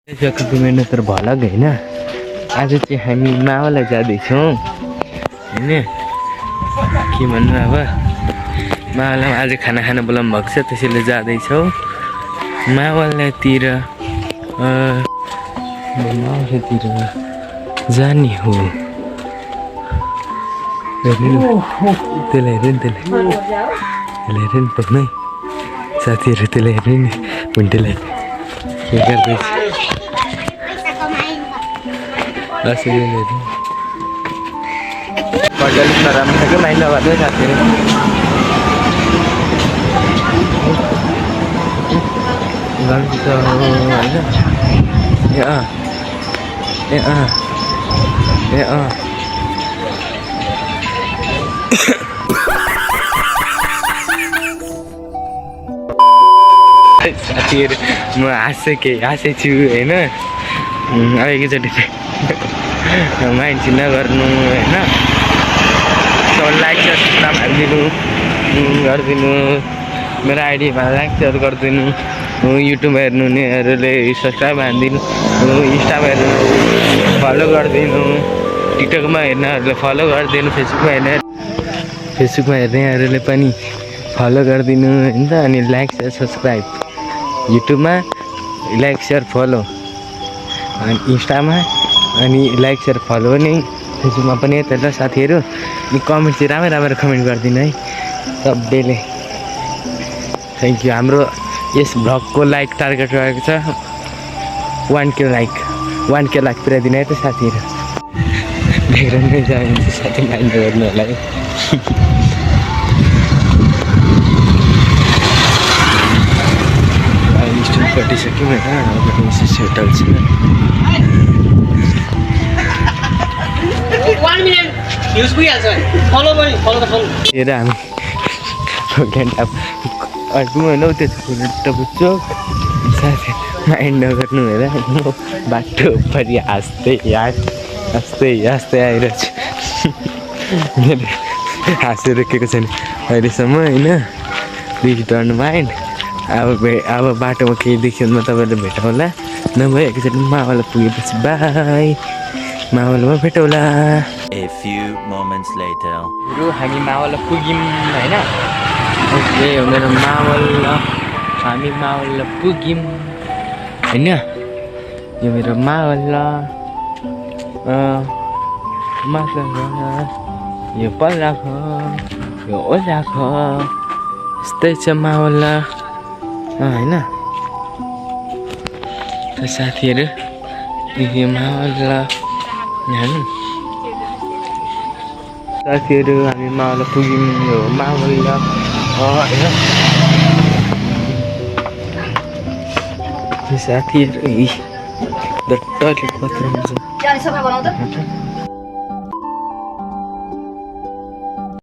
सकेको मेहनत भलग होइन। आज चाहिँ हामी मावल जाँदैछौँ होइन, के भन्नु अब। मावलमा आज खाना खान बोलाउनु भएको छ, त्यसैले जाँदैछौँ मावलतिर। मावलतिर जाने हो। त्यसलाई हेर्नु नि, त्यसलाई हेर्नु नि पक्नै साथीहरू, त्यसलाई हेर्नु नि भुन्टेलाई के गर्दैछ। पढ्दा नराम्रो छ कि माइन्ड नगर्दै साथीहरू। गर्छ होइन। साथीहरू म हाँसेछु होइन। अब एकैचोटि माइन्ड चाहिँ नगर्नु होइन। लाइक सब्सक्राइब हालिदिनु गरिदिनु, मेरो आइडीमा लाइक सेयर गरिदिनु। युट्युबमा हेर्नु हुनेहरूले सब्सक्राइब हानिदिनु, इन्स्टामा हेर्नु फलो गरिदिनु, टिकटकमा हेर्नेहरूले फलो गरिदिनु, फेसबुकमा हेर्नेहरूले पनि फलो गरिदिनु होइन। अनि लाइक सेयर सब्सक्राइब युट्युबमा लाइक सेयर फलो, अनि इन्स्टामा अनि लाइक सेयर फलो पनि फेसबुकमा पनि यता ल साथीहरू। अनि कमेन्ट चाहिँ राम्रो कमेन्ट गरिदिनु है सबैले। Thank you. हाम्रो यस भ्लगको लाइक टार्गेट रहेको छ 1K लाइक पुऱ्याइदिनु है त साथीहरू। ब्याकग्राउन्डमै जानु हुन्छ साथी, माइन्ड गर्नु होला है। स्टुल कटिसक्यौँ होइन, होटल छ। हेर हामी घन्टा होइन त्यो बुझ्छौ साथी, माइन्ड नगर्नु हेर। म बाटो परि हाँस्दै आइरहेको छु। हाँसेर रोकेको छैन अहिलेसम्म होइन। Please don't mind. अब बाटोमा केही देख्यो भने म तपाईँलाई भेटौँला, नभए एकचोटि मावल पुगेपछि by, मावलमा भेटौँला। A few moments later. हामी मावल पुग्यौँ होइन। यही हो मेरो मावल, हामी मावल पुग्यौँ होइन। यो मेरो मावल यो पल्ला घर, यो ओल्ला घर, यस्तै छ मावल होइन। त साथीहरू यो मावल हेर्नु साथीहरू, हामी मावल पुग्यौँ। यो मावल होइन साथीहरू। द टोइलेट बाथरुम छ।